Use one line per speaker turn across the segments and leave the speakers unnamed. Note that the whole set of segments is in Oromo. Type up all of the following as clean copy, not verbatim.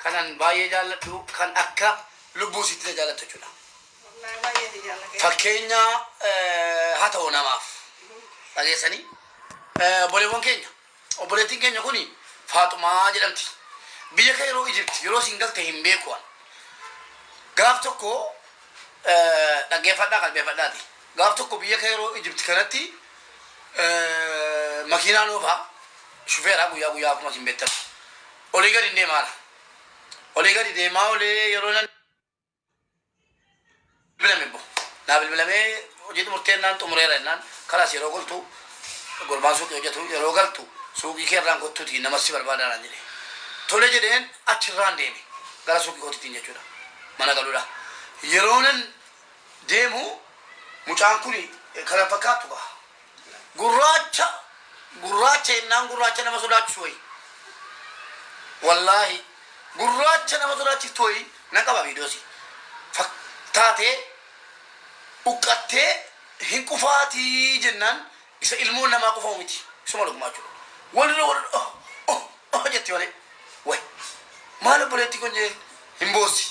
Kanan baay'ee jaalladhu kan akka lubbuu isiitti na jaallattu jechuudha.
Wallaahi baay'ee si jaalladha.
Fakkeenya haa ta'u namaaf. Dhageessanii? Obboleewwan keenya. Obboleettiin keenya kuni Faaxumaa jedhamti. Biyya Kairoo Egypt yeroo isin galte hin beeku an. Gaaf tokko dhaggeeffadhaa qalbeeffadhaati. Gaaf tokko biyya Kairoo Egypt kanatti makiinaan oofaa shufeeraa guyyaa guyyaa akkuma isin beektan. Olii gadi hin deemaara. Olii gadi deemaa olee yeroo nan bilbilame bo. Naa bilbilamee hojii xumurtee jennaan xumureera jennaan kalaas yeroo galtu gurbaan suuqii hojjetu yeroo galtu suuqii kee irraan kottuuti nama si barbaadaa naan jedhe. Tole jedheen achirraan deeme gara suuqii kootiitiin jechuudha. Mana galuudha. Yeroo nan deemu mucaan kun kana fakkaattu gaa. Gurraacha gurraacha jennaan gurraacha nama sodaachisu wayi. Wallaahi gurraacha nama sodaachiftu wayi nan qaba viidiyoosi. Taatee uqqattee hin qufaatii jennaan isa ilmoon namaa qufamu miti. Isuma dhugumaa jechuudha. Walirra walirra oh oh oh jetti malee. Wayi maal obboleettii kun jeen hin boossi.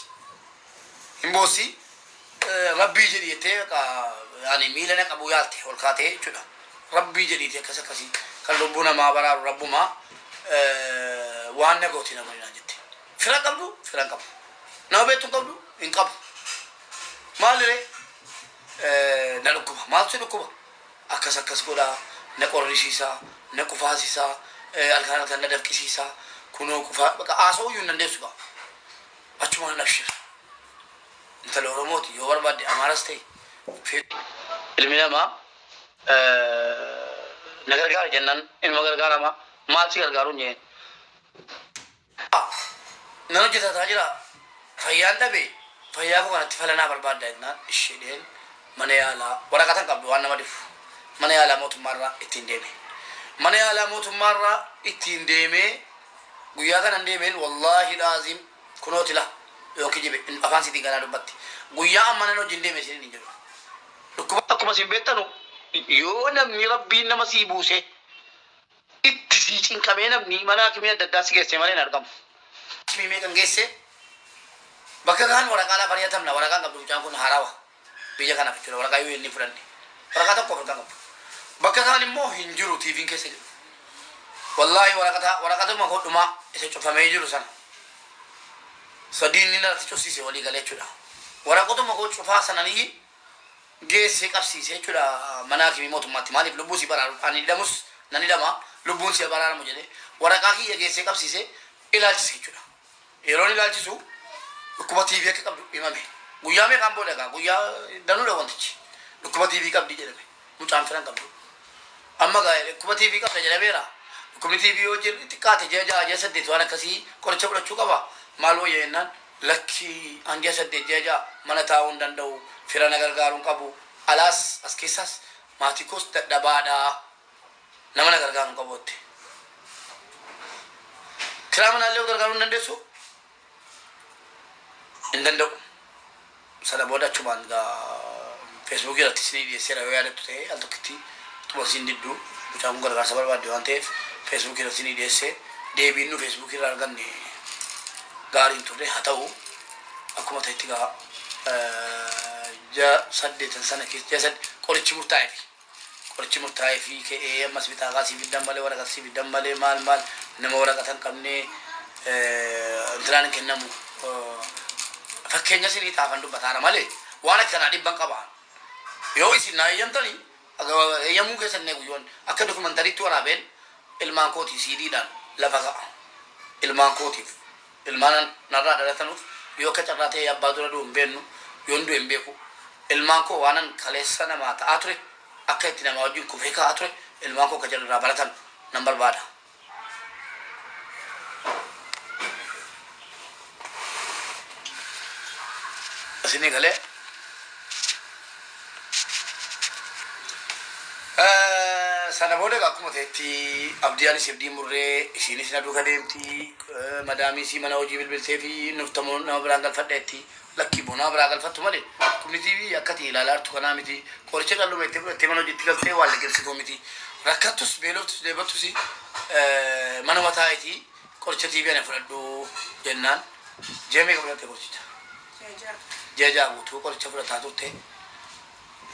Hin boossi. Rabbii jedhi jettee baqa yaani miila na qabuu yaalte ol kaatee jechuudha. Rabbii jedhiiti akkas akkasii kan lubbuu namaa baraaru rabbumaa waan na gooti namni naan jette. Fira qabdu fira hin qabu. Nama beektu hin qabdu hin qabu. Maaliree na dhukkuba maaltu si dhukkuba akkas akkas godhaa na qorrisiisaa na qufaasisaa halkan halkan na dafqisiisaa kunoo qufaa baqa haasa'uu iyyuu hin dandeessu gaa achumaan abshir. Intala Oromooti yoo barbaadde Amaaras ta'i feetu. Ilmi namaa na gargaari jennaan inuma gargaarama maal si gargaaruun jeen. Nan hojjetataa jira fayyaan dhabe fayyaa koo kanatti fala naa barbaadda jennaan ishi jedheen mana yaalaa waraqata hin qabdu waan nama dhibu mana yaalaa mootummaarraa ittiin deeme. Mana yaalaa mootummaarraa ittiin deemee guyyaa kanan deemeen wallaahi laaziim Kunooti laa yoon kijibe afaan siitiin ganaa dubbatti. Guyyaa an manan wajjin deeme isiniin hin jedhu. Dhukkuba akkuma isin beektanu yoo namni Rabbiin nama sii buusee itti sii cinqamee namni mana hakimii adda addaa si geessee malee hin argamu. Hakimii meeqan geessee bakka kaan waraqaadhaaf ari'atamna waraqaan qabdu mucaan kun haarawa biyya kanaaf jechuudha waraqaa yoo inni fudhanne waraqaa tokko of harkaa qabdu. Bakka kaan immoo hin jiru TVn keessa jedhu. Wallaahi waraqata waraqatuma koo dhumaa isa cufamee jiru sana isa diinni narratti cufsiise walii galee jechuudha. Waraqatuma koo cufaa sananii geessee qabsiise jechuudha mana hakimii mootummaatti maaliif lubbuu sii baraaru ani hidhamus nan hidhama lubbuun sii baraaramu jedhee waraqaa kiyya geessee qabsiise ilaalchise jechuudha. Yeroon ilaalchisu dhukkuba TB akka qabdu himame. Guyyaa meeqaan booda egaa guyyaa danuudha wantichi. Dhukkuba TB qabdi jedhame. Mucaan fira hin qabdu. Amma egaa dhukkuba TB qabda jedhameera. Dhukkubni TB yoo xiqqaate ji'a 6 ji'a 8 waan akkasii qoricha fudhachuu qaba. Maal wayya jennaan lakki an ji'a 8 ji'a 6 mana taa'uu hin danda'u. Fira na gargaaru hin qabu. Alaas as keessaas maatii koos dadhabaadha. Nama na gargaaru hin qabu jette. Kiraa manaallee of gargaaruu hin dandeessu? Hin danda'u. Sana booda achumaan gaa feesbuukii irratti isinii dhiyeesseera yoo yaadattu ta'e al tokkitti utuma isin diddu mucaan kun gargaarsa barbaadde waan ta'eef feesbuukii irratti isinii dhiyeesse deebiin nu feesbuukii irraa arganne gaarii hin turre haa ta'u akkuma ta'etti gaa ji'a saddeetan sana keessa ji'a saddeet qorichi murtaa'eefi. Qorichi murtaa'eefii ka'ee ammas bitaaqaa sii fiddan malee waraqata sii fiddan malee maal maal nama waraqata hin qabne intinaan hin kennamu. Fakkeenya isinii xaafan dubbataara malee waan akkanaa dhibban qaba. Yoo isin naa eeyyamtani eeyyamuu keessan hin eegu yoon akka dokumentariitti waraabeen ilmaan kootii siidiidhaan lafa ka'a. Ilmaan kootiif Ilmaan narraa dhalatanuuf yoo akka carraa ta'ee abbaa dura du'u hin beennu, yoon du'e hin beeku. Ilmaan koo waanan kaleessa namaa ta'aa ture, akka itti namaa wajjin kufee ka'aa ture ilmaan koo akka jarri irraa baratan nan barbaada. Isinii galee? Sana booda egaa akkuma ta'etti abdii anis abdii murree isiinis na duuka deemti madaamii isii mana hojii bilbiltee fi nuftamoo nama biraan galfadha jetti lakkii boo nama biraa galfattu malee dhukkubni TV akkati ilaalaa jirtu kanaa miti qoricha calluma itti fudhattee mana hojiitti galtee waan liqimsituu miti rakkattus beeloftus dheebottus manuma taa'itii qoricha TV ana fudhadhu jennaan. Ji'a meeqa fudhatte qorichicha?
Ji'a ja'a.
Ji'a 6 guutuu qoricha fudhataa turte.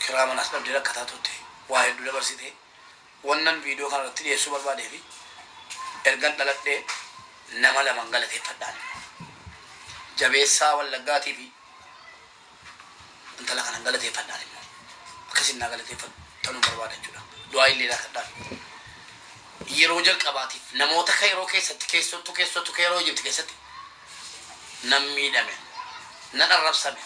Kiraa manaas dhabdee rakkataa turte. Waa hedduu dabarsite. Wannan viidiyoo kana irratti dhiyeessuu barbaadee fi ergan dhaladhee nama laman galateeffadhaan. Jabeessaa Wallaggaatii fi intala kanan galateeffadhaan immoo. Akkasin naa galateeffattanuu barbaada jechuudha. Du'aa illee naa kadhaan. Yeroo jalqabaatiif namoota Kayroo keessatti keessattuu keessattuu Kayroo Ijipti keessatti nan miidhame, nan arrabsame,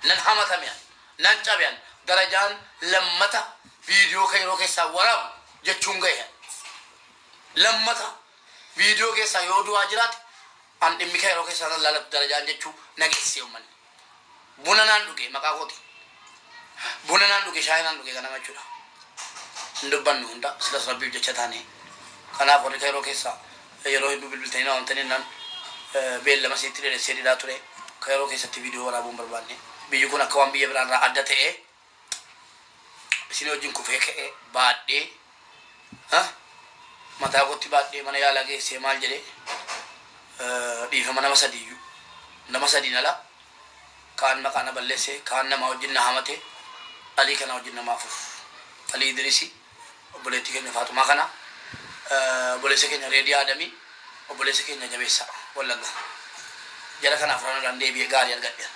nan hamatame, nan cabe an darajaan lammata viidiyoo Kayroo keessaa waraabu jechuun gahe. Lammata viidiyoo keessaa yoo du'aa jiraate an dhimmi Kayroo keessaa nan laalatu darajaan jechuu na geessise uummanni. Buna naan dhuge maqaa kooti. Buna naan dhuge, shaayii naan dhuge ganama jechuudha. Hin dubbannu hunda silas Rabbiif jecha taane. Kanaaf warri Kayroo keessaa yeroo hedduu bilbiltanii na waamtanii naan beellama isinitti dheeressee didhaa ture. Kayroo keessatti viidiyoo waraabuu hin barbaanne. Biyyi kun akka waan biyya biraarraa adda ta'ee isin wajjin kufee ka'ee baadhee mataa kootti baadhee mana yaalaa geessee maal jedhee dhiifama nama sadiiyyuu nama sadiin ala kaan maqaa na balleesse, kaan namaa wajjin na hamate. Alii kana wajjin nama afur, Alii Idrisi, obboleettii keenya Faaxumaa kana, obboleessa keenya Reedii Aadamii, obboleessa keenya Jabeessa Wallagga, jara kana afran irraan deebi'ee gaarii argadhe.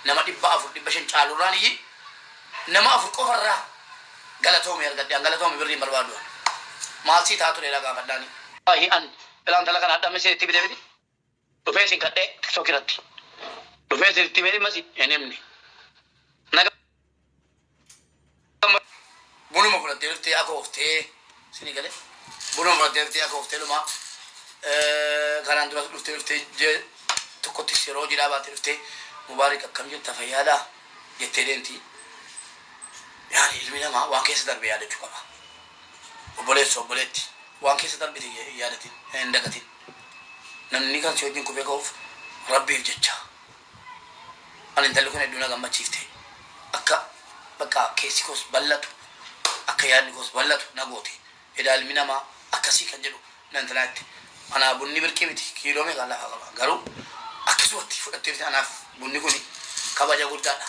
Nama 400 500 caalurraan iyyi nama afur qofarraa galatoome argadhe. An galatoome birrii hin barbaadu. Maal sii taa tureedha gaafadhaani. Wallahi an ilaa intala kana hadha isin itti bite miti dhufee isin kadhee TikTok irratti dhufee isin itti himee dhimma hin himne. Na bunuma fudhattee dhuftee akooftee isinii galee, bunuma fudhattee dhuftee akooftee dhuma. Kanaan duras dhuftee dhuftee ji'a tokkottis yeroo hojii dhaabaatti dhuftee, "Mubaarik, akkam jirta, fayyaadhaa?" jettee deemti. Yaani ilmi namaa waan keessa darbe yaadachuu qaba. Obboleessa, obboleetti, waan keessa darbite hin yaadatin, hin dagatin. Namni kan si wajjin kufee ka'uuf Rabbiif jecha. Ani intalli kun hedduu na gammachiifte. Akka bakka keessi koos bal'atu, akka yaadni koos bal'atu na goote. Edaa ilmi namaa akkasii kan jedhu na intalaa itti. Anaa bunni birqii miti, kiiloo meeqaan lafaa qaba. Garuu akkasumatti fudhattee dhufte. Anaaf bunni kun kabaja guddaadha.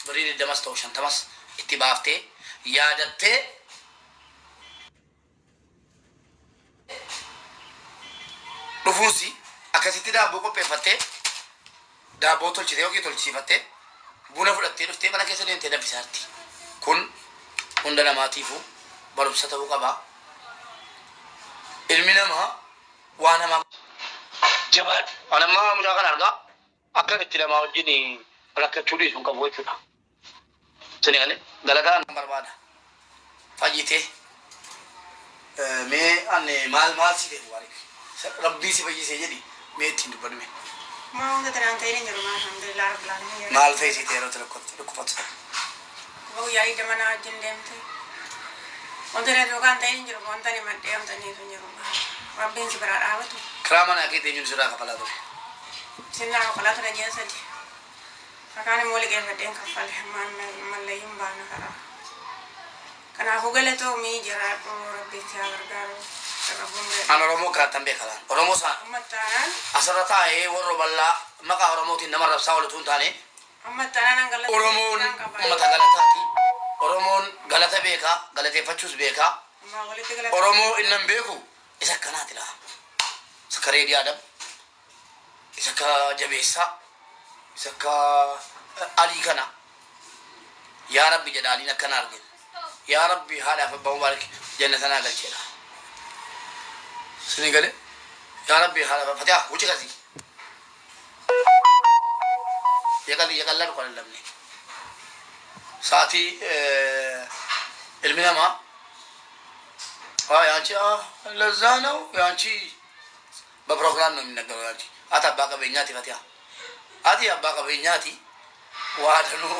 Birrii 20s ta'u 50s itti baaftee yaadattee dhufuunsi, akkasitti daabboo qopheeffattee, daabboo tolchitee yookiin tolchisiifattee, buna fudhattee dhuftee mana keessa deemtee danfisaarti. Kun hunda namaatiifuu barumsa ta'uu qaba. Ilmi namaa waan hamaa jabaadhu. Ani amma mucaa kana argaa akka itti namaa wajjin rakkachuu dhiisu hin qabu jechuudha. Sini galee galataan barbaada. Fayyitee mee ani maal maal si ta'e, Mubaarik? Rabbii si fayyisee jedhi mee ittiin dubbadhu mee.
Maa wanta tanaan ta'in hin jiru, alhamdulillah rabbil alamin.
Maal ta'e si ta'e yeroo itti dhukkubfattu?
Dhukkuba guyyaa 20 naa wajjin deemte. Wanta na duukaan ta'in hin jiru, wanta ani madhee wanta inni hin jiru. Rabbiin si biraa dhaabatu.
Kiraa manaa keetii eenyuun sirraa kafalaa ture?
Sinnaa kafalaa ture ji'a 3. Akaan immoo liqeeffadheen kaffale, mallayyuun baana karaa. Kanaafuu galatoomii, jiraadhu, Rabbiin si haa gargaaru. Rabbuun
An Oromoo kanattan beeka laan. Oromoo isaa
amma taanaan
asirra taa'ee warra bal'aa maqaa Oromootiin nama rabsaa oolutu hin taane.
Amma taanaan an galata
Oromoon
guddaan qaba.
uummata galataati. Oromoon galata beekaa, galateeffachuus beekaa.
Ammaa walitti galata.
Oromoo innan beeku isa akkanaati laa. Isa akka Reedii Adam, isa akka Jabeessaa, isa akka Alii kana. Yaa Rabbi jedha, Aliin akkana argin. Yaa Rabbi, haadhaaf abbaa Mubaarak jannata naa galcheedha. Isinii galee? Yaa Rabbi, haadhaaf Fatihaa wuci kasii. Yaqalladhu kan lamne. Sa'aatii ilmi namaa ያንቺ ለዛ ነው፣ ያንቺ በፕሮግራም ነው የሚነገረው። ያንቺ ati abbaa qabeenyaati Fatiha. Ati abbaa qabeenyaati. Waa danuu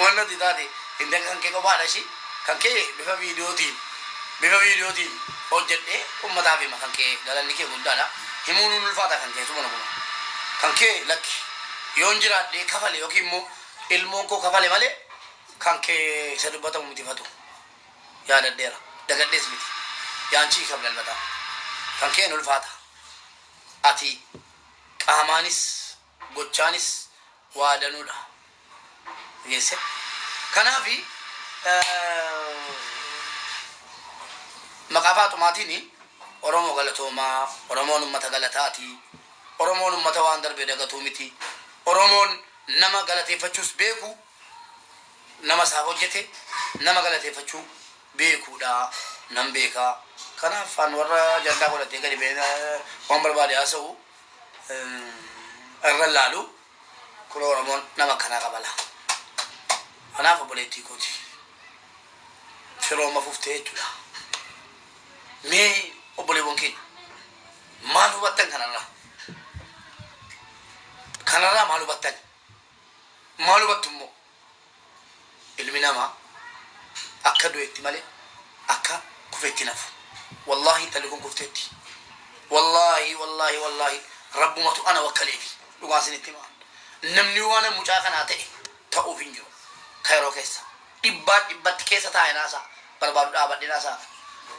wannati taate hin kan kee kophaadha ishii, kan kee bifa viidiyootiin hojjedhee ummataaf hima. Kan kee galanni kee guddaadha. Himuun nun ulfaata kan kee suma naguma. Kan kee lakki yoon jiraadhee kafale yookiin immoo ilmoon koo kafale malee kan kee isa dubbatamu miti fatu. Yaadadheera, dagadhees miti. Yaanchii kablalbataa. Kan kee hin ulfaata. Ati qaamaanis Gochaanis waa danuudha. Geesse. Kanaafi maqaa Faaxumaatiin Oromoo galatoomaa, Oromoon ummata galataati, Oromoon ummata waan darbe dagatuu miti, Oromoon nama galateeffachuus beeku, nama isaaf hojjete nama galateeffachuu beekuudha, nan beeka. Kanaaf an warra ajandaa godhatee gadi ba'ee waan barbaade haasa'u irra laalu. Kun Oromoon nama akkanaa qaba laa. Kanaaf obboleettii kooti. Firooma fuftee jechuudha. Mee obboleewwan keenya maal hubattan kanarraa? Kanarraa maal hubattan? Maal hubattu immoo? Ilmi namaa akka du'etti malee akka kufetti hin hafu. Wallaahi intalli kun kufteetti. Wallaahi wallaahi wallaahi rabbumatu ana wakkaleefi dhugaan sinitti himaa. Namni waan mucaa kanaa ta'e ta'uuf hin jiru. Kayroo keessa. Dhibbaan dhibbatti keessa taa'een haasa'a. Barbaadu dhaabadheen haasa'a.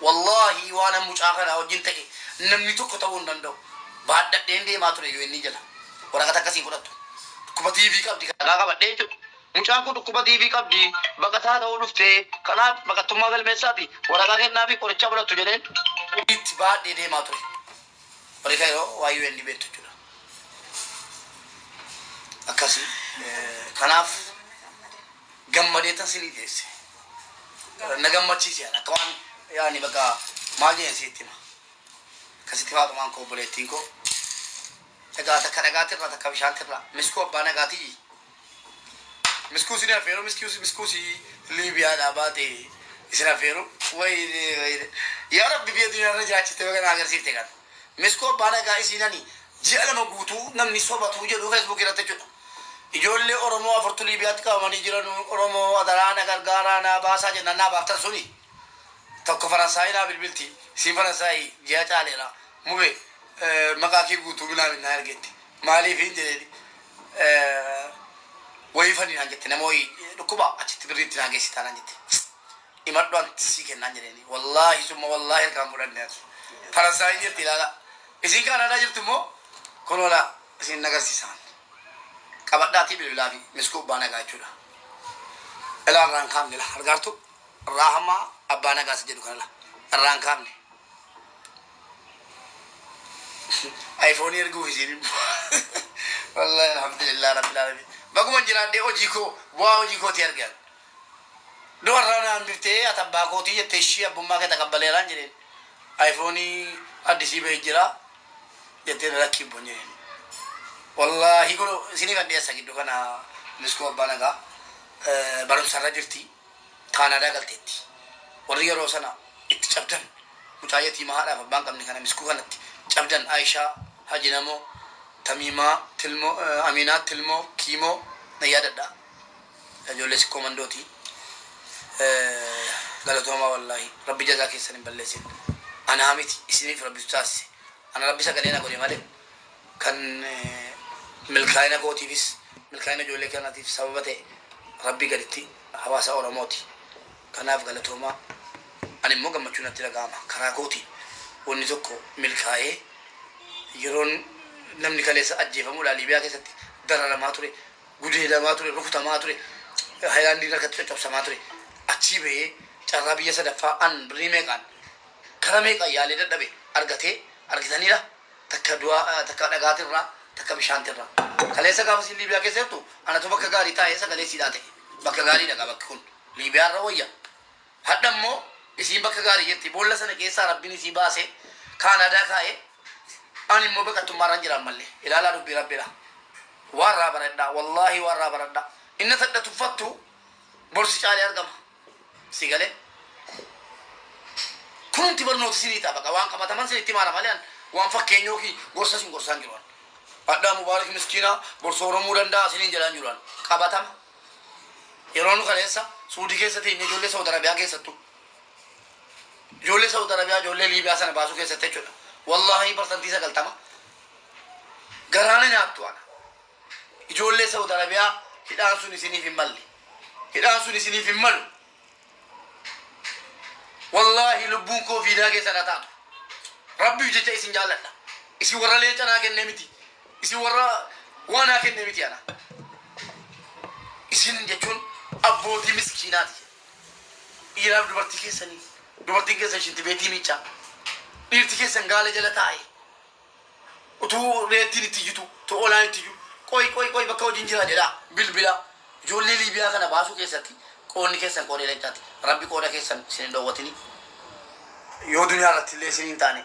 Wallaahi waan mucaa kanaa wajjin ta'e namni tokko ta'uu hin danda'u. Baadhadheen deemaa ture UN jala. Waraqata akkasiin fudhattu. Dhukkuba TV qabdi. Dhagaa qabadhee jechuudha. Mucaan kun dhukkuba TV qabdi. Baqataa ta'uu dhufte. Kanaaf baqattummaa galmeessaati. Waraqaa kennaafi qoricha fudhattu jedheen. Itti baadhee deemaa ture. Warri Kayroo waa UN beektu jechuudha. Akkasii. Kanaaf gammadeetan sinii dhiyeesse. Na gammachiise akka waan yaani bakka maal jedheen sitti hima. Akkasitti Faaxumaan koo obboleettiin koo egaa takka dhagaatirraa takka bishaantirraa miskuu abbaa nagaatii. Miskuu isin affeeru, miskuu miskuu si Liibiyaadhaa baate isin affeeru. Wayine wayine, yaa rabbi, biyya duniyaa irra jiraachiste baga na agarsiifte kan miskuu abbaa nagaa. Isiinani ji'a 2 guutuu namni sobatuu jedhu Facebook irratti jechuudha. Ijoollee Oromoo afurtu Liibiyaatti qabamanii jiran, Oromoo adaraa na gargaaraa naa baasaa jennaan naa baaftan. Suni tokko Faransaayii naa bilbilti. Isiin Faransaayii ji'a caaleera. Mube maqaa kee guutuu minaamin naa ergetti. Maaliif hin jedheeni, wayii fanii naan jette, nama wayii dhukkuba achitti birriitti naa geessitaa naan jette. Imadhu anti sii kennaan jedheeni. Wallaahi summa wallaahi harkaan fudhanne ati. Faransaayii jirti, ilaala. Isiin Kaanaadaa jirtu immoo kunoola isin agarsiisaan. Qabadhaatii bilbilaa fi miskuu abbaa nagaa jechuudha. Ilaa irraan kaafne la argaartu Raahamaa abbaa nagaa si jedhu kana la irraan kaafne. iPhone erguuf isiin immoo wallahi alhamdulillah rabbil alamin, baguma jiraadhee hojii koo bu'aa hojii kootii argan. Du'arraa na hambiftee ati abbaa kootii jettee ishii abbummaa kee taqabbaleeraan jedheen. iPhone addisii bahee jira jettee na lakkii bon jedheen. Wallahi kun isinii kan dhiyeessa gidduu kana miskuu abbaa nagaa barumsarra jirti. Kaanaadaa galteetti. Warri yeroo sana itti cabdan, mucaa yatiima haadhaaf abbaa hin qabne kana, miskuu kanatti cabdan, Aishaa Hajinamoo, Tamiimaa Tilmoo, Aminaa Tilmoo Kiimoo nan yaadadha. Ijoollee sikkoo mandooti. Galatoomaa, wallaahi rabbi jazaa keessan hin balleessin. Anaa miti, isiniif rabbitu taasise. Ana rabbi sagalee na godhe malee kan milkaa'ina kootiifis milkaa'ina ijoollee kanaatiif sababa ta'e rabbii gaditti hawaasa Oromooti. Kanaaf galatoomaa. Ani immoo gammachuu natti dhaga'ama. Karaa kootiin wanni tokko milkaa'ee yeroon namni kaleessa ajjeefamuudhaan Liibiyaa keessatti dararamaa ture, gudeedamaa ture, rukutamaa ture, haayilaandiin harkatti coccobsamaa ture. Achii bahee carraa biyya sadaffaa an birrii meeqaan kara meeqaan yaalee dadhabe argatee argitaniidha. Takka du'aa, takka dhagaatirraa, takka bishaantirraa. Kaleessa gaafa isin Liibiyaa keessa jirtu anatu bakka gaarii taa'ee sagalee siidhaa ta'e. Bakka gaariidha gaa bakki kun. Liibiyaa irra wayya. Hadha immoo isiin bakka gaarii jirti. Boolla sana keessaa rabbiin isii baasee Kaanaadaa kaa'ee, ani immoo baqattummaarran jira ammallee. Ilaalaa dubbii rabbiidha. Waan irraa baradhaa. Wallaahi waan irraa baradhaa. Inna tadha tuffattu borsi caalee argama. Si galee? Kunumti barnoota isinii ta'a, baqa waan qabataman isinitti himaara malee an waan fakkeenya yookiin gorsa isin gorsaan jiru an. Hadhaa Mubaarak miskiinaa gorsa Oromuu danda'a isiniin jedhaan jiru an. Qabatama. Yeroo nu kaleessa Suudii keessa teenye ijoollee Saudi Arabiyaa keessattuu. Ijoollee Saudi Arabiyaa ijoollee Liibiyaa sana baasuu keessatti jechuudha. Wallaahi 90% garaana nyaattu ana. Ijoollee Saudi Arabiyaa, hidhaan sun isiniif hin malle. Hidhaan sun isiniif hin malu. Wallaahi lubbuun koo fiidaa keessa na taatu. Rabbiif jecha isin jaalladha. Isin warra leenca naa kennee miti. Isin warra Waa naa kenne miti ana. Isin jechuun abbootii miskiinaati. Dhiiraaf dubartii keessanii dubartiin keessan shinti beetii miicaa. Dhiirti keessan gaala jala taa'e. Utuu reettiin itti iyyitu, utuu olaan itti iyyu, qoy qoy qoy bakka hojiin jira jedhaa bilbilaa. Ijoollee Liibiyaa kana baasuu keessatti qoodni keessan qoodee leencaati. Rabbi qooda keessan isin hin dhoowwatini. Yoo duniyaa irratti illee isin hin taane